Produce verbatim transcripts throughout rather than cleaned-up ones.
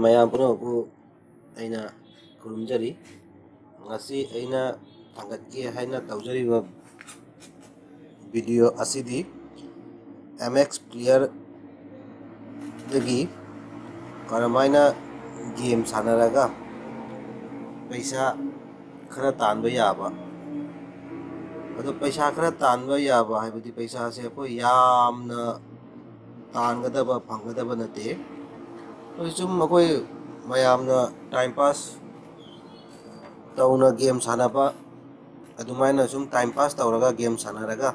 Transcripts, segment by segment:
ꯃꯌꯥꯝ ꯄꯨꯝꯅꯃꯛꯄꯨ ꯑꯩꯅ ꯈꯨꯔꯨꯝꯖꯔꯤ꯫ ꯉꯁꯤ ꯑꯩꯅ ꯊꯥꯡꯒꯠꯀꯦ ꯍꯥꯏꯅ ꯇꯧꯖꯔꯤꯕ ꯚꯤꯗꯤꯑꯣ ꯑꯁꯤꯗꯤ ꯑꯦꯝ ꯑꯦꯛꯁ ꯄ꯭ꯂꯦꯌꯔꯗꯒꯤ ꯀꯔꯝꯍꯥꯏꯅ ꯒꯦꯝ ꯁꯥꯟꯅꯔꯒ ꯄꯩꯁꯥ ꯈꯔ ꯇꯥꯟꯕ ꯌꯥꯕ꯫ ꯑꯗꯣ ꯄꯩꯁꯥ ꯈꯔ ꯇꯥꯟꯕ ꯌꯥꯕ ꯍꯥꯏꯕꯗꯤ ꯄꯩꯁꯥꯁꯦ ꯑꯩꯈꯣꯏ ꯌꯥꯝꯅ ꯇꯥꯟꯒꯗꯕ, ꯐꯪꯒꯗꯕ ꯅꯠꯇꯦ꯫ ꯑꯩꯈꯣꯏ ꯁꯨꯝ ꯑꯩꯈꯣꯏ ꯃꯌꯥꯝꯅ ꯇꯥꯏꯝ ꯄꯥꯁ ꯇꯧꯅ ꯒꯦꯝ ꯁꯥꯟꯅꯕ, ꯑꯗꯨꯃꯥꯏꯅ ꯁꯨꯝ ꯇꯥꯏꯝ ꯄꯥꯁ ꯇꯧꯔꯒ ꯒꯦꯝ ꯁꯥꯟꯅꯔꯒ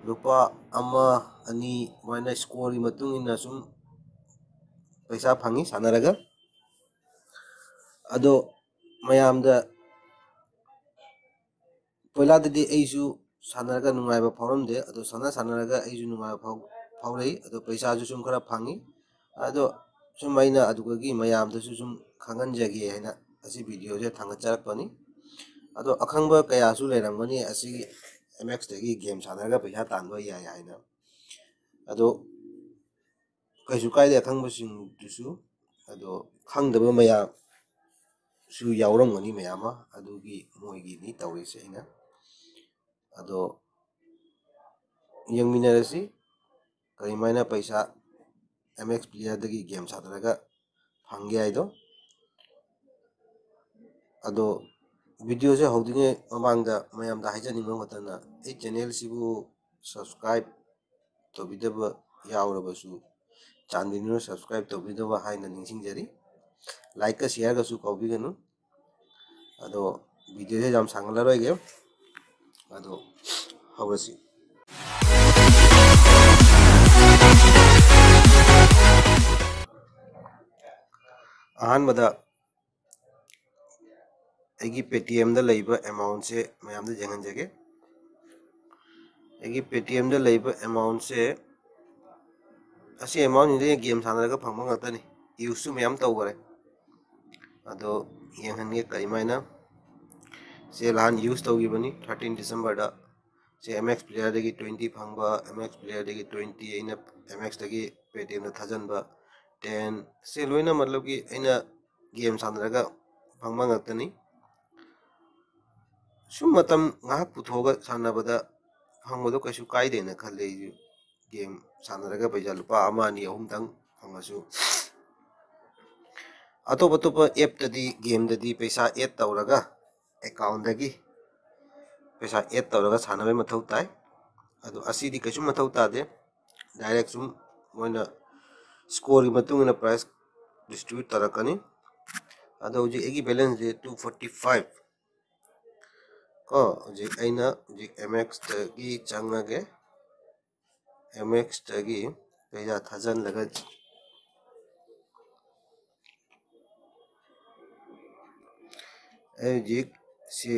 ꯂꯨꯄꯥ ꯑꯃ, ꯑꯅꯤ ꯑꯗꯨꯃꯥꯏꯅ ꯁ꯭ꯀꯣꯔꯒꯤ ꯃꯇꯨꯡ ꯏꯟꯅ ꯁꯨꯝ ꯄꯩꯁꯥ ꯐꯪꯉꯤ ꯁꯥꯟꯅꯔꯒ꯫ ꯑꯗꯣ ꯃꯌꯥꯝꯗ ꯄꯣꯏꯂꯥꯗꯗꯤ ꯑꯩꯁꯨ ꯁꯥꯟꯅꯔꯒ ꯅꯨꯡꯉꯥꯏꯕ ꯐꯥꯎꯔꯝꯗꯦ꯫ ꯑꯗꯣ ꯁꯥꯟꯅ ꯁꯥꯟꯅꯔꯒ ꯑꯩꯁꯨ ꯅꯨꯡꯉꯥꯏꯕ ꯐꯥꯎ-, ꯐꯥꯎꯔꯛꯏ꯫ ꯑꯗꯣ ꯄꯩꯁꯥꯁꯨ ꯁꯨꯝ ꯈꯔ ꯐꯪꯉꯤ꯫ ꯑꯗꯣ ꯁꯨꯝ ꯑꯩꯅ ꯑꯗꯨꯗꯒꯤ ꯃꯌꯥꯝꯗꯁꯨ ꯁꯨꯝ ꯈꯪꯍꯟꯖꯒꯦ ꯍꯥꯏꯅ ꯑꯁꯤ ꯚꯤꯗꯤꯑꯣꯁꯦ ꯊꯥꯡꯒꯠꯆꯔꯛꯄꯅꯤ꯫ ꯑꯗꯣ ꯑꯈꯪꯕ ꯀꯌꯥꯁꯨ ꯂꯩꯔꯝꯒꯅꯤ ꯑꯁꯤꯒꯤ ꯑꯦꯝ ꯑꯦꯛꯁꯇꯒꯤ ꯒꯦꯝ ꯁꯥꯟꯅꯔꯒ ꯄꯩꯁꯥ ꯇꯥꯟꯕ ꯌꯥꯏ ꯍꯥꯏꯅ꯫ ꯑꯗꯣ ꯀꯩꯁꯨ ꯀꯥꯏꯗꯦ ꯑꯈꯪꯕꯁꯤꯡꯗꯨꯁꯨ꯫ ꯑꯗꯣ ꯈꯪꯗꯕ ꯃꯌꯥꯝꯁꯨ ꯌꯥꯎꯔꯝꯒꯅꯤ ꯃꯌꯥꯝ ꯑꯃ, ꯑꯗꯨꯒꯤ ꯃꯣꯏꯒꯤꯅꯤ ꯇꯧꯔꯤꯁꯦ ꯑꯩꯅ꯫ ꯑꯗꯣ ꯌꯦꯡꯃꯤꯟꯅꯔꯁꯤ ꯀꯔꯤꯃꯥꯏꯅ ꯄꯩꯁꯥ ꯑꯦꯝ ꯑꯦꯛꯁ ꯄ꯭ꯂꯦꯌꯔꯗꯒꯤ ꯒꯦꯝ ꯁꯥꯟꯅꯔꯒ ꯐꯪꯒꯦ ꯍꯥꯏꯗꯣ꯫ ꯑꯗꯣ ꯚꯤꯗꯤꯑꯣꯁꯦ ꯍꯧꯗ꯭ꯔꯤꯉꯩ ꯃꯃꯥꯡꯗ ꯃꯌꯥꯝꯗ ꯍꯥꯏꯖꯅꯤꯡꯕ ꯑꯃꯈꯛꯇꯅ, ꯑꯩ ꯆꯦꯅꯦꯜꯁꯤꯕꯨ ꯁꯕꯁꯀ꯭ꯔꯥꯏꯕ ꯇꯧꯕꯤꯗꯕ ꯌꯥꯎꯔꯕꯁꯨ ꯆꯥꯟꯕꯤꯗꯨꯅ ꯁꯕꯁꯀ꯭ꯔꯥꯏꯕ ꯇꯧꯕꯤꯅꯕ ꯍꯥꯏꯅ ꯅꯤꯡꯁꯤꯡꯖꯔꯤ꯫ ꯂꯥꯏꯛꯀ ꯁꯤꯌꯥꯔꯒꯁꯨ ꯀꯥꯎꯕꯤꯒꯅꯨ꯫ ꯑꯗꯣ ꯚꯤꯗꯤꯑꯣꯁꯦ ꯌꯥꯝ ꯁꯥꯡꯍꯜꯂꯔꯣꯏꯒꯦ꯫ ꯑꯗꯣ ꯍꯧꯔꯁꯤ꯫ ꯑꯍꯥꯟꯕꯗ ꯑꯩꯒꯤ ꯄꯦ ꯇꯤ ꯑꯦꯝꯗ ꯂꯩꯕ ꯑꯦꯃꯥꯎꯟꯁꯦ ꯃꯌꯥꯝꯗ ꯌꯦꯡꯍꯟꯖꯒꯦ꯫ ꯑꯩꯒꯤ ꯄꯦ ꯇꯤ ꯑꯦꯝꯗ ꯂꯩꯕ ꯑꯦꯃꯥꯎꯟꯁꯦ, ꯑꯁꯤ ꯑꯦꯃꯥꯎꯟꯁꯤꯡꯁꯦ ꯒꯦꯝ ꯁꯥꯟꯅꯔꯒ ꯐꯪꯕ ꯉꯥꯛꯇꯅꯤ꯫ ꯌꯨꯁꯁꯨ ꯃꯌꯥꯝ ꯇꯧꯈꯔꯦ꯫ ꯑꯗꯣ ꯌꯦꯡꯍꯟꯒꯦ ꯀꯔꯤꯃꯥꯏꯅ꯫ ꯁꯦ ꯅꯍꯥꯟ ꯌꯨꯁ ꯇꯧꯈꯤꯕꯅꯤ, ꯊꯥꯔꯇꯤꯟ ꯗꯤꯁꯦꯝꯕꯔꯗ ꯁꯦ ꯑꯦꯝ ꯑꯦꯛꯁ ꯄ꯭ꯂꯦꯌꯔꯗꯒꯤ ꯇ꯭ꯋꯦꯟꯇꯤ ꯐꯪꯕ, ꯑꯦꯝ ꯑꯦꯛꯁ ꯄ꯭ꯂꯦꯌꯔꯗꯒꯤ ꯇ꯭ꯋꯦꯟꯇꯤ ꯑꯩꯅ ꯑꯦꯝ ꯑꯦꯛꯁꯇꯒꯤ ꯄꯦ ꯇꯤ ꯑꯦꯝꯗ ꯊꯥꯖꯟꯕ, ꯇꯦꯟ, ꯁꯤ ꯂꯣꯏꯅ ꯃꯇꯂꯕꯀꯤ ꯑꯩꯅ ꯒꯦꯝ ꯁꯥꯟꯅꯔꯒ ꯐꯪꯕ ꯉꯥꯛꯇꯅꯤ꯫ ꯁꯨꯝ ꯃꯇꯝ ꯉꯥꯏꯍꯥꯛ ꯄꯨꯊꯣꯛꯑꯒ ꯁꯥꯟꯅꯕꯗ ꯐꯪꯕꯗꯣ ꯀꯩꯁꯨ ꯀꯥꯏꯗꯦꯅ ꯈꯜꯂꯦ ꯑꯩꯁꯨ꯫ ꯒꯦꯝ ꯁꯥꯟꯅꯔꯒ ꯄꯩꯁꯥ ꯂꯨꯄꯥ ꯑꯃ, ꯑꯅꯤ, ꯑꯍꯨꯝꯗꯪ ꯐꯪꯉꯁꯨ꯫ ꯑꯇꯣꯞ ꯑꯇꯣꯞꯄ ꯑꯦꯞꯇꯗꯤ, ꯒꯦꯝꯗꯗꯤ ꯄꯩꯁꯥ ꯑꯦꯗ ꯇꯧꯔꯒ, ꯑꯦꯀꯥꯎꯟꯗꯒꯤ ꯄꯩꯁꯥ ꯑꯦꯗ ꯇꯧꯔꯒ ꯁꯥꯟꯅꯕꯒꯤ ꯃꯊꯧ ꯇꯥꯏ꯫ ꯑꯗꯣ ꯑꯁꯤꯗꯤ ꯀꯩꯁꯨ ꯃꯊꯧ ꯇꯥꯗꯦ꯫ ꯗꯥꯏꯔꯦꯛ ꯁꯨꯝ ꯃꯣꯏꯅ ꯁ꯭ꯀꯣꯔꯒꯤ ꯃꯇꯨꯡ ꯏꯟꯅ ꯄ꯭ꯔꯥꯏꯖ ꯗꯤꯁꯇ꯭ꯔꯤꯕ꯭ꯌꯨꯠ ꯇꯧꯔꯛꯀꯅꯤ꯫ ꯑꯗꯣ ꯍꯧꯖꯤꯛ ꯑꯩꯒꯤ ꯕꯦꯂꯦꯟꯁꯁꯦ ꯇꯨ ꯐꯣꯔꯇꯤ ꯐꯥꯏꯚ ꯀꯣ꯫ ꯍꯧꯖꯤꯛ ꯑꯩꯅ ꯍꯧꯖꯤꯛ ꯑꯦꯝ ꯑꯦꯛꯁꯇꯒꯤ ꯆꯪꯉꯒꯦ꯫ ꯑꯦꯝ ꯑꯦꯛꯁꯇꯒꯤ ꯄꯩꯁꯥ ꯊꯥꯖꯤꯜꯂꯒ ꯑꯩ ꯍꯧꯖꯤꯛ ꯁꯤ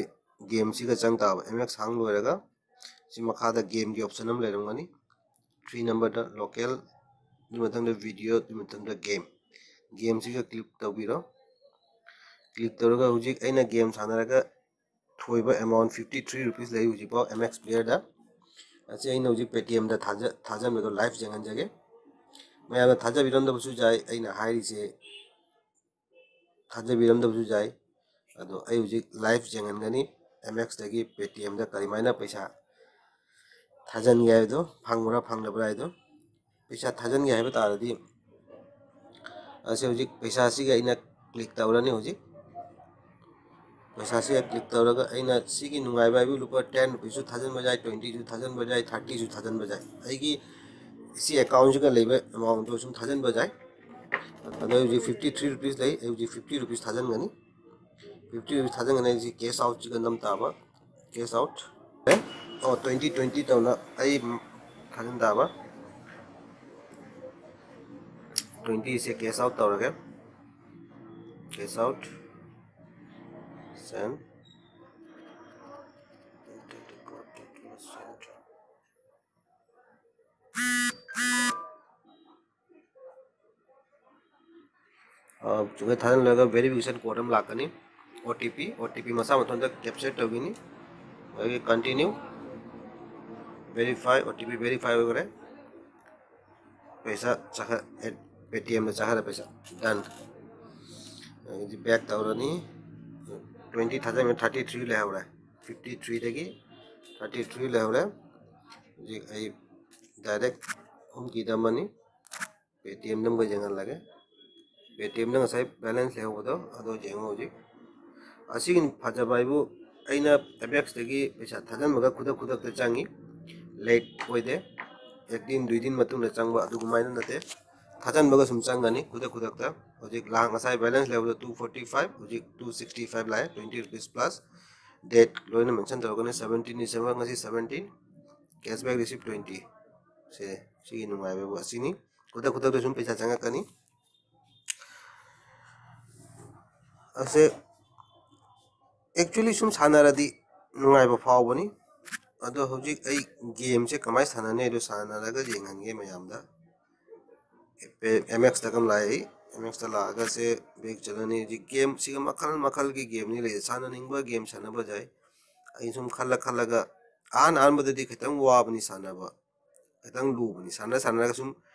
ꯒꯦꯝꯁꯤꯒ ꯆꯪ ꯇꯥꯕ꯫ ꯑꯦꯝ ꯑꯦꯛꯁ ꯍꯥꯡ ꯂꯣꯏꯔꯒ ꯁꯤ ꯃꯈꯥꯗ ꯒꯦꯝꯒꯤ ꯑꯣꯞꯁꯟ ꯑꯃ ꯂꯩꯔꯝꯒꯅꯤ꯫ ꯊ꯭ꯔꯤ ꯅꯝꯕꯔꯗ ꯂꯣꯀꯦꯜ, ꯑꯗꯨ ꯃꯊꯪꯗ ꯚꯤꯗꯤꯑꯣ, ꯑꯗꯨ ꯃꯊꯪꯗ ꯒꯦꯝ꯫ ꯒꯦꯝꯁꯤꯒ ꯀ꯭ꯂꯤꯛ ꯇꯧꯕꯤꯔꯣ꯫ ꯀ꯭ꯂꯤꯛ ꯇꯧꯔꯒ ꯍꯧꯖꯤꯛ ꯑꯩꯅ ꯒꯦꯝ ꯁꯥꯟꯅꯔꯒ ꯊꯣꯏꯕ ꯑꯦꯃꯥꯎꯟ ꯐꯤꯐꯇꯤ ꯊ꯭ꯔꯤ ꯔꯨꯄꯤꯁ ꯂꯩ ꯍꯧꯖꯤꯛꯐꯥꯎ ꯑꯦꯝ ꯑꯦꯛꯁ ꯄ꯭ꯂꯦꯌꯔꯗ꯫ ꯑꯁꯤ ꯑꯩꯅ ꯍꯧꯖꯤꯛ ꯄꯦ ꯇꯤ ꯑꯦꯝꯗ ꯊꯥꯖ-, ꯊꯥꯖꯟꯕꯗꯣ ꯂꯥꯏꯐ ꯌꯦꯡꯍꯟꯖꯒꯦ꯫ ꯃꯌꯥꯝꯅ ꯊꯥꯖꯕꯤꯔꯝꯗꯕꯁꯨ ꯌꯥꯏ ꯑꯩꯅ ꯍꯥꯏꯔꯤꯁꯦ, ꯊꯥꯖꯕꯤꯔꯝꯗꯕꯁꯨ ꯌꯥꯏ꯫ ꯑꯗꯣ ꯑꯩ ꯍꯧꯖꯤꯛ ꯂꯥꯏꯐ ꯌꯦꯡꯍꯟꯒꯅꯤ ꯑꯦꯝ ꯑꯦꯛꯁꯇꯒꯤ ꯄꯦ ꯇꯤ ꯑꯦꯝꯗ ꯀꯔꯤꯃꯥꯏꯅ ꯄꯩꯁꯥ ꯊꯥꯖꯟꯒꯦ ꯍꯥꯏꯕꯗꯣ, ꯐꯪꯕ꯭ꯔꯥ ꯐꯪꯗꯕ꯭ꯔꯥ ꯍꯥꯏꯗꯣ꯫ ꯄꯩꯁꯥ ꯊꯥꯖꯟꯒꯦ ꯍꯥꯏꯕ ꯇꯥꯔꯗꯤ, ꯑꯁꯤ ꯍꯧꯖꯤꯛ ꯄꯩꯁꯥꯁꯤꯒ ꯑꯩꯅ ꯀ꯭ꯂꯤꯛ ꯇꯧꯔꯅꯤ꯫ ꯍꯧꯖꯤꯛ ꯄꯩꯁꯥꯁꯤꯒ ꯀ꯭ꯂꯤꯛ ꯇꯧꯔꯒ ꯑꯩꯅ ꯁꯤꯒꯤ ꯅꯨꯡꯉꯥꯏꯕ ꯍꯥꯏꯕꯨ ꯂꯨꯄꯥ ꯇꯦꯟ ꯔꯨꯄꯤꯁꯁꯨ ꯊꯥꯖꯟꯕ ꯌꯥꯏ, ꯇ꯭ꯋꯦꯟꯇꯤꯁꯨ ꯊꯥꯖꯟꯕ ꯌꯥꯏ, ꯊꯥꯔꯇꯤꯁꯨ ꯊꯥꯖꯟꯕ ꯌꯥꯏ꯫ ꯑꯩꯒꯤ ꯁꯤ ꯑꯦꯀꯥꯎꯟꯁꯤꯒ ꯂꯩꯕ ꯑꯦꯃꯥꯎꯟꯗꯣ ꯁꯨꯝ ꯊꯥꯖꯟꯕ ꯌꯥꯏ꯫ ꯑꯗꯣ ꯑꯩ ꯍꯧꯖꯤꯛ ꯐꯤꯐꯇꯤ ꯊ꯭ꯔꯤ ꯔꯨꯄꯤꯁ ꯂꯩ, ꯑꯩ ꯍꯧꯖꯤꯛ ꯐꯤꯐꯇꯤ ꯔꯨꯄꯤꯁ ꯊꯥꯖꯟꯒꯅꯤ꯫ ꯐꯤꯐꯇꯤ ꯔꯨꯄꯤꯁ ꯊꯥꯖꯟꯒꯅꯤ꯫ ꯑꯩꯁꯤ ꯀꯦꯁ ꯑꯥꯎꯠꯁꯤꯒ ꯅꯝ ꯇꯥꯕ꯫ Cash out. ꯑꯣ, ꯇ꯭ꯋꯦꯟꯇꯤ ꯇ꯭ꯋꯦꯟꯇꯤ ꯇꯧꯅ ꯑꯩ ꯊꯥꯖꯤꯟ ꯇꯥꯕ꯫ ꯇ꯭ꯋꯦꯟꯇꯤꯁꯦ ꯀꯦꯁ ꯑꯥꯎꯠ ꯇꯧꯔꯒꯦ꯫ Cash out. ꯁꯦꯟ꯫ ꯑ, ꯆꯨꯝꯅ ꯊꯥꯖꯤꯜꯂꯒ ꯚꯦꯔꯤꯐꯤꯀꯦꯁꯟ ꯀꯣꯗ ꯑꯃ ꯂꯥꯛꯀꯅꯤ꯫ O T P, O T P ꯃꯁꯥ ꯃꯊꯟꯇ ꯀꯦꯞꯆꯔ ꯇꯧꯒꯅꯤ꯫ ꯑꯗꯒꯤ continue. Verify, O T P verify ꯑꯣꯏꯈ꯭ꯔꯦ꯫ ꯄꯩꯁꯥ ꯆꯠꯈ꯭ꯔꯦ, ꯄꯦ ꯇꯤ ꯑꯦꯝꯗ ꯆꯠꯈ꯭ꯔꯦ ꯄꯩꯁꯥ꯫ Done꯫ ꯑꯗꯨꯗꯤ ꯕꯦꯛ ꯇꯧꯔꯅꯤ꯫ ꯇ꯭ꯋꯦꯟꯇꯤ ꯊꯥꯖꯤꯟꯕ, ꯊꯥꯔꯇꯤ ꯊ꯭ꯔꯤ ꯂꯩꯍꯧꯔꯦ꯫ ꯐꯤꯐꯇꯤ ꯊ꯭ꯔꯤꯗꯒꯤ ꯊꯥꯔꯇꯤ ꯊ꯭ꯔꯤ ꯂꯩꯍꯧꯔꯦ꯫ ꯍꯧꯖꯤꯛ ꯑꯩ ꯗꯥꯏꯔꯦꯛ ꯍꯣꯝ ꯀꯤꯗ ꯅꯝꯃꯅꯤ꯫ ꯄꯦ ꯇꯤ ꯑꯦꯝ ꯅꯝꯕꯔ ꯌꯦꯡꯍꯜꯂꯒꯦ꯫ ꯄꯦ ꯇꯤ ꯑꯦꯝꯗ ꯉꯁꯥꯏ ꯕꯦꯂꯦꯟꯁ ꯂꯩꯍꯧꯕꯗꯣ ꯑꯗꯣ ꯌꯦꯡꯉꯣ ꯍꯧꯖꯤꯛ꯫ ꯑꯁꯤꯒꯤ ꯐꯖꯕ ꯍꯥꯏꯕꯨ ꯑꯩꯅ ꯑꯦꯄꯦꯛꯁꯇꯒꯤ ꯄꯩꯁꯥ ꯊꯥꯖꯤꯟꯕꯒ ꯈꯨꯗꯛ ꯈꯨꯗꯛꯇ ꯆꯪꯉꯤ꯫ ꯂꯦꯠ ꯑꯣꯏꯗꯦ꯫ ꯑꯦꯛ ꯗꯤꯟ ꯗꯨꯏ ꯗꯤꯟ ꯃꯇꯨꯡꯗ ꯆꯪꯕ ꯑꯗꯨꯃꯥꯏꯅ ꯅꯠꯇꯦ꯫ ꯊꯥꯖꯤꯟꯕꯒ ꯁꯨꯝ ꯆꯪꯒꯅꯤ ꯈꯨꯗꯛ ꯈꯨꯗꯛꯇ꯫ ꯍꯧꯖꯤꯛ ꯂꯥꯛ ꯉꯁꯥꯏ ꯕꯦꯂꯦꯟꯁ ꯂꯩꯍꯧꯕꯗꯣ ꯇꯨ ꯐꯣꯔꯇꯤ ꯐꯥꯏꯚ, ꯍꯧꯖꯤꯛ ꯇꯨ ꯁꯤꯛꯁꯇꯤ ꯐꯥꯏꯚ ꯂꯥꯛꯑꯦ, ꯇ꯭ꯋꯦꯟꯇꯤ ꯔꯨꯄꯤꯁ ꯄ꯭ꯂꯁ꯫ ꯗꯦꯠ ꯂꯣꯏꯅ ꯃꯦꯟꯁꯟ ꯇꯧꯔꯒꯅꯤ, ꯁꯕꯦꯟꯇꯤꯟ ꯗꯤꯁꯦꯝꯕꯔ, ꯉꯁꯤ ꯁꯕꯦꯟꯇꯤꯟ꯫ Cashback receipt twenty. ꯁꯦ, ꯁꯤꯒꯤ ꯅꯨꯡꯉꯥꯏꯕꯕꯨ ꯑꯁꯤꯅꯤ꯫ ꯈꯨꯗꯛ ꯈꯨꯗꯛꯇ ꯁꯨꯝ ꯄꯩꯁꯥ ꯆꯪꯉꯛꯀꯅꯤ꯫ ꯑꯁꯦ actually ꯁꯨꯝ ꯁꯥꯟꯅꯔꯗꯤ ꯅꯨꯡꯉꯥꯏꯕ ꯐꯥꯎꯕꯅꯤ꯫ ꯑꯗꯣ ꯍꯧꯖꯤꯛ ꯑꯩ ꯒꯦꯝꯁꯦ ꯀꯃꯥꯏꯅ ꯁꯥꯟꯅꯅꯤ ꯍꯥꯏꯗꯣ ꯁꯥꯟꯅꯔꯒ ꯌꯦꯡꯍꯟꯒꯦ ꯃꯌꯥꯝꯗ꯫ ꯑꯦꯝ ꯑꯦꯛꯁꯇ ꯀꯝ ꯂꯥꯛꯏ, ꯑꯦꯝ ꯑꯦꯛꯁꯇ ꯂꯥꯛꯑꯒ ꯁꯦ ꯕꯦꯛ ꯆꯠꯂꯅꯤ꯫ ꯍꯧꯖꯤꯛ ꯒꯦꯝꯁꯤꯒ ꯃꯈꯜ ꯃꯈꯜꯒꯤ ꯒꯦꯝꯅꯤ ꯂꯩ, ꯁꯥꯟꯅꯅꯤꯡꯕ ꯒꯦꯝ ꯁꯥꯟꯅꯕ ꯌꯥꯏ꯫ ꯑꯩ ꯁꯨꯝ ꯈꯜꯂ ꯈꯜꯂꯒ ꯑꯍꯥꯟ ꯑꯍꯥꯟꯕꯗꯗꯤ ꯈꯤꯇꯪ ꯋꯥꯕꯅꯤ ꯁꯥꯟꯅꯕ, ꯈꯤꯇꯪ ꯂꯨꯕꯅꯤ꯫ ꯁꯥꯟꯅ ꯁꯥꯟꯅꯔꯒ ꯁꯨꯝ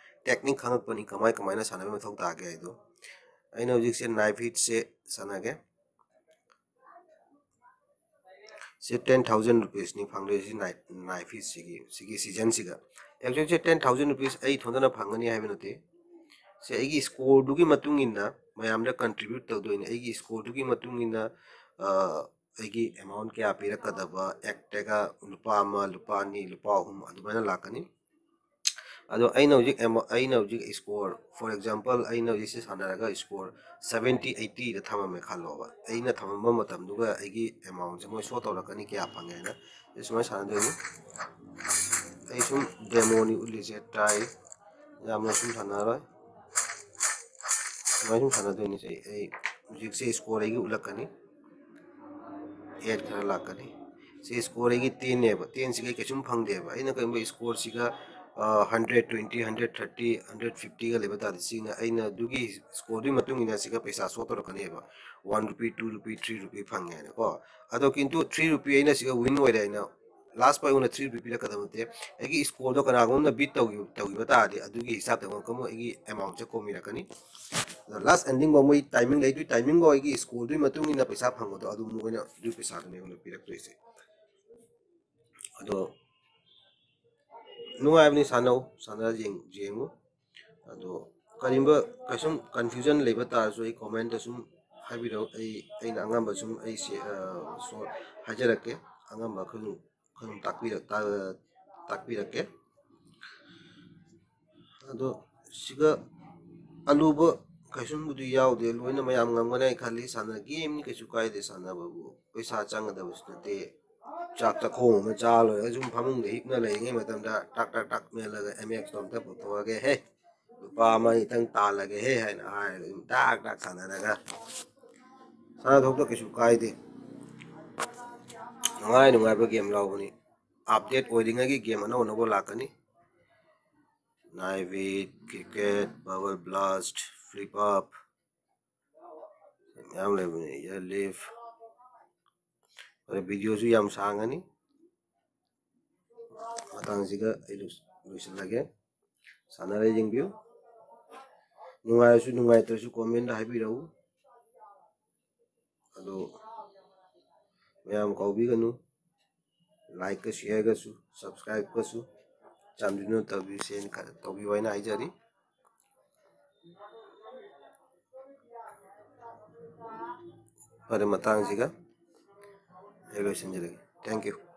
ꯇꯦꯛꯅꯤꯛ ꯈꯪꯉꯛꯄꯅꯤ, ꯀꯃꯥꯏ ꯀꯃꯥꯏꯅ ꯁꯥꯟꯅꯕ ꯃꯊꯧ ꯇꯥꯒꯦ ꯍꯥꯏꯗꯣ꯫ ꯑꯩꯅ ꯍꯧꯖꯤꯛꯁꯦ ꯅꯥꯏꯐ ꯍꯤꯠꯁꯦ ꯁꯥꯟꯅꯒꯦ꯫ ꯁꯤ ꯇꯦꯟ ꯊꯥꯎꯖꯟ ꯔꯨꯄꯤꯁꯅꯤ ꯐꯪꯗꯣꯏꯁꯤ ꯅꯥꯏꯐ, ꯅꯥꯏꯐ ꯍꯤꯠꯁꯤꯒꯤ, ꯁꯤꯒꯤ ꯁꯤꯖꯟꯁꯤꯒ꯫ ꯑꯦꯛꯆꯨꯋꯦꯜꯁꯦ ꯇꯦꯟ ꯊꯥꯎꯖꯟ ꯔꯨꯄꯤꯁ ꯑꯩ ꯏꯊꯣꯟꯗꯅ ꯐꯪꯒꯅꯤ ꯍꯥꯏꯕ ꯅꯠꯇꯦ꯫ ꯁꯦ ꯑꯩꯒꯤ ꯁ꯭ꯀꯣꯔꯗꯨꯒꯤ ꯃꯇꯨꯡ ꯏꯟꯅ ꯃꯌꯥꯝꯗ ꯀꯟꯇ꯭ꯔꯤꯕ꯭ꯌꯨꯠ ꯇꯧꯗꯣꯏꯅꯦ꯫ ꯑꯩꯒꯤ ꯁ꯭ꯀꯣꯔꯗꯨꯒꯤ ꯃꯇꯨꯡ ꯏꯟꯅ, ꯑ, ꯑꯩꯒꯤ ꯑꯦꯃꯥꯎꯟ ꯀꯌꯥ ꯄꯤꯔꯛꯀꯗꯕ, ꯑꯦꯛꯇꯒ ꯂꯨꯄꯥ ꯑꯃ, ꯂꯨꯄꯥ ꯑꯅꯤ, ꯂꯨꯄꯥ ꯑꯍꯨꯝ ꯑꯗꯨꯃꯥꯏꯅ ꯂꯥꯛꯀꯅꯤ꯫ ꯑꯗꯣ ꯑꯩꯅ ꯍꯧꯖꯤꯛ ꯑꯦꯃꯥ-, ꯑꯩꯅ ꯍꯧꯖꯤꯛ ꯁ꯭ꯀꯣꯔ, for example, ꯑꯩꯅ ꯍꯧꯖꯤꯛꯁꯦ ꯁꯥꯟꯅꯔꯒ ꯁ꯭ꯀꯣꯔ ꯁꯕꯦꯟꯇꯤ ꯑꯩꯠꯇꯤꯗ ꯊꯝꯃꯝꯃꯦ ꯈꯜꯂꯣꯕ꯫ ꯑꯩꯅ ꯊꯝꯃꯝꯕ ꯃꯇꯝꯗꯨꯒ ꯑꯩꯒꯤ ꯑꯦꯃꯥꯎꯟꯁꯦ ꯃꯣꯏ ꯁꯣ ꯇꯧꯔꯛꯀꯅꯤ ꯀꯌꯥ ꯐꯪꯉꯦ ꯍꯥꯏꯅ꯫ ꯁꯤ ꯁꯨꯃꯥꯏꯅ ꯁꯥꯟꯅꯗꯣꯏꯅꯤ꯫ ꯑꯩ ꯁꯨꯝ ꯗꯦꯃꯣꯅꯤ ꯎꯠꯂꯤꯁꯦ, ꯇ꯭ꯔꯥꯏ ꯌꯥꯝꯅ ꯁꯨꯝ ꯁꯥꯟꯅꯔꯣꯏ꯫ ꯁꯨꯃꯥꯏꯅ ꯁꯨꯝ ꯁꯥꯟꯅꯗꯣꯏꯅꯤ꯫ ꯑꯩ, ꯑꯩ ꯍꯧꯖꯤꯛꯁꯦ ꯁ꯭ꯀꯣꯔ ꯑꯩꯒꯤ ꯎꯠꯂꯛꯀꯅꯤ꯫ ꯑꯦꯠ ꯈꯔ ꯂꯥꯛꯀꯅꯤ꯫ ꯁꯤ ꯁ꯭ꯀꯣꯔ ꯑꯩꯒꯤ ꯇꯦꯟꯅꯦꯕ꯫ ꯇꯦꯟꯁꯤꯒ ꯀꯩꯁꯨꯝ ꯐꯪꯗꯦꯕ꯫ ꯑꯩꯅ ꯀꯔꯤꯒꯨꯝꯕ ꯁ꯭ꯀꯣꯔꯁꯤꯒ, ꯑ, hundred twenty, hundred thirty, hundred ꯐꯤꯐꯇꯤꯒ ꯂꯩꯕ ꯇꯥꯔꯗꯤ, ꯁꯤꯅ ꯑꯩꯅ ꯑꯗꯨꯒꯤ ꯁ꯭ꯀꯣꯔꯗꯨꯒꯤ ꯃꯇꯨꯡ ꯏꯟꯅ ꯁꯤꯒ ꯄꯩꯁꯥ ꯁꯣ ꯇꯧꯔꯛꯀꯅꯦꯕ꯫ One rupee, two rupee, three rupee ꯐꯪꯉꯦ ꯍꯥꯏꯅꯀꯣ꯫ ꯑꯗꯣ ꯀꯤꯟꯇꯨ ꯊ꯭ꯔꯤ ꯔꯨꯄꯤ ꯑꯩꯅ ꯁꯤꯒ ꯋꯤꯟ ꯑꯣꯏꯔꯦ ꯍꯥꯏꯅ ꯂꯥꯁ ꯄꯣꯏꯟ ꯑꯣꯏꯅ ꯊ꯭ꯔꯤ ꯔꯨꯄꯤ ꯄꯤꯔꯛꯀꯗꯕ ꯅꯠꯇꯦ꯫ ꯑꯩꯒꯤ ꯁ꯭ꯀꯣꯔꯗꯣ ꯀꯅꯥꯒꯨꯝꯕꯅ ꯕꯤꯠ ꯇꯧꯈꯤꯕ ꯇꯧꯈꯤꯕ ꯇꯥꯔꯗꯤ ꯑꯗꯨꯒꯤ ꯍꯤꯁꯥꯕꯇ ꯑꯃꯨꯛꯀ ꯑꯃꯨꯛ ꯑꯩꯒꯤ ꯑꯦꯃꯥꯎꯟꯁꯦ ꯀꯣꯝꯕꯤꯔꯛꯀꯅꯤ꯫ ꯑꯗꯣ ꯂꯥꯁ ꯑꯦꯟꯗꯤꯡꯐꯥꯎ ꯃꯣꯏ ꯇꯥꯏꯃꯤꯡ ꯂꯩ꯫ ꯑꯗꯨꯏ ꯇꯥꯏꯃꯤꯡꯐꯥꯎ ꯑꯩꯒꯤ ꯁ꯭ꯀꯣꯔꯗꯨꯒꯤ ꯃꯇꯨꯡ ꯏꯟꯅ ꯄꯩꯁꯥ ꯐꯪꯕꯗꯣ ꯑꯗꯨ ꯃꯣꯏꯅ ꯑꯗꯨꯒꯤ ꯄꯩꯁꯥꯗꯨꯅꯦ ꯑꯩꯉꯣꯟꯗ ꯄꯤꯔꯛꯇꯣꯏꯁꯦ꯫ ꯑꯗꯣ ꯅꯨꯡꯉꯥꯏꯕꯅꯤ, ꯁꯥꯟꯅꯧ, ꯁꯥꯟꯅꯔ ꯌꯦꯡ- ꯌꯦꯡꯉꯨ꯫ ꯑꯗꯣ ꯀꯔꯤꯒꯨꯝꯕ ꯀꯩꯁꯨꯝ ꯀꯟꯐ꯭ꯌꯨꯖꯟ ꯂꯩꯕ ꯇꯥꯔꯁꯨ ꯑꯩ ꯀꯣꯃꯦꯟꯇ ꯁꯨꯝ ꯍꯥꯏꯕꯤꯔꯛꯎ꯫ ꯑꯩ ꯑꯩꯅ ꯑꯉꯝꯕ ꯁꯨꯝ ꯑꯩ ꯁꯦ- ꯑ, ꯁꯣ- ꯍꯥꯏꯖꯔꯛꯀꯦ, ꯑꯉꯝꯕ ꯑꯩꯈꯣꯏ ꯑꯩꯈꯣꯏ ꯁꯨꯝ ꯇꯥꯛꯄꯤꯔꯛ ꯇꯥ- ꯇꯥꯛꯄꯤꯔꯛꯀꯦ꯫ ꯑꯗꯣ ꯁꯤꯒ ꯑꯂꯨꯕ ꯀꯩꯁꯨꯝꯕꯨꯗꯤ ꯌꯥꯎꯗꯦ, ꯂꯣꯏꯅ ꯃꯌꯥꯝ ꯉꯝꯒꯅꯤ ꯑꯩ ꯈꯜꯂꯤ꯫ ꯁꯥꯟꯅ ꯒꯦꯝꯅꯤ, ꯀꯩꯁꯨ ꯀꯥꯏꯗꯦ, ꯁꯥꯟꯅꯕꯕꯨ ꯄꯩꯁꯥ ꯆꯪꯒꯗꯕꯁꯨ ꯅꯠꯇꯦ꯫ ꯆꯥꯛ ꯆꯥꯛꯈꯣꯝ ꯑꯃ ꯆꯥ ꯂꯣꯏꯔꯒ ꯁꯨꯝ ꯐꯃꯨꯡꯗ ꯍꯤꯞꯅ ꯂꯩꯔꯤꯉꯩ ꯃꯇꯝꯗ ꯇꯥꯛ ꯇꯥꯛ ꯇꯥꯛ ꯃꯦꯜꯂꯒ ꯑꯦꯝ ꯑꯦꯛꯁꯇꯣ ꯑꯝꯇ ꯄꯨꯊꯣꯛꯑꯒꯦ ꯍꯦ, ꯂꯨꯄꯥ ꯑꯃ ꯑꯅꯤꯇꯪ ꯇꯥꯜꯂꯒꯦ ꯍꯦ ꯍꯥꯏꯅ ꯍꯥꯏꯔꯒ ꯑꯗꯨꯝ ꯇꯥꯛ ꯇꯥꯛ ꯁꯥꯟꯅꯔꯒ ꯁꯥꯟꯅ ꯊꯣꯛꯇ ꯀꯩꯁꯨ ꯀꯥꯏꯗꯦ꯫ ꯅꯨꯡꯉꯥꯏ ꯅꯨꯡꯉꯥꯏꯕ ꯒꯦꯝ ꯂꯥꯎꯕꯅꯤ꯫ ꯑꯞꯗꯦꯠ ꯑꯣꯏꯔꯤꯉꯩꯒꯤ ꯒꯦꯝ ꯑꯅꯧ ꯑꯅꯧꯕ ꯂꯥꯛꯀꯅꯤ꯫ ꯅꯥꯏꯕꯤꯠ, ꯀ꯭ꯔꯤꯀꯦꯠ, ꯕꯕꯜ ꯕ꯭ꯂꯥꯁ, ꯐ꯭ꯂꯤꯞ ꯑꯞ, ꯃꯌꯥꯝ ꯂꯩꯕꯅꯦ, ꯏꯌꯔ ꯂꯤꯐ꯫ ꯑꯗꯣ ꯚꯤꯗꯤꯑꯣꯁꯨ ꯌꯥꯝ ꯁꯥꯡꯉꯅꯤ꯫ ꯃꯇꯥꯡꯁꯤꯒ ꯑꯩ ꯂꯣꯏꯁ- ꯂꯣꯏꯁꯤꯜꯂꯒꯦ꯫ ꯁꯥꯟꯅꯔ ꯌꯦꯡꯕꯤꯌꯨ꯫ ꯅꯨꯡꯉꯥꯏꯔꯁꯨ ꯅꯨꯡꯉꯥꯏꯇ꯭ꯔꯁꯨ ꯀꯣꯃꯦꯟꯗ ꯍꯥꯏꯕꯤꯔꯛꯎ꯫ ꯑꯗꯨ ꯃꯌꯥꯝ ꯀꯥꯎꯕꯤꯒꯅꯨ꯫ ꯂꯥꯏꯛꯀ ꯁꯤꯌꯔꯒꯁꯨ ꯁꯕꯁꯀ꯭ꯔꯥꯏꯕꯀꯁꯨ ꯆꯥꯟꯕꯤꯗꯨꯅ ꯇꯧꯕꯤꯁꯦꯅ ꯈ- ꯇꯧꯕꯤꯌꯨ ꯍꯥꯏꯅ ꯍꯥꯏꯖꯔꯤ꯫ ꯐꯔꯦ, ꯃꯇꯥꯡꯁꯤꯒ ꯑꯩ ꯂꯣꯏꯁꯤꯟꯖꯔꯒꯦ꯫ Thank you꯫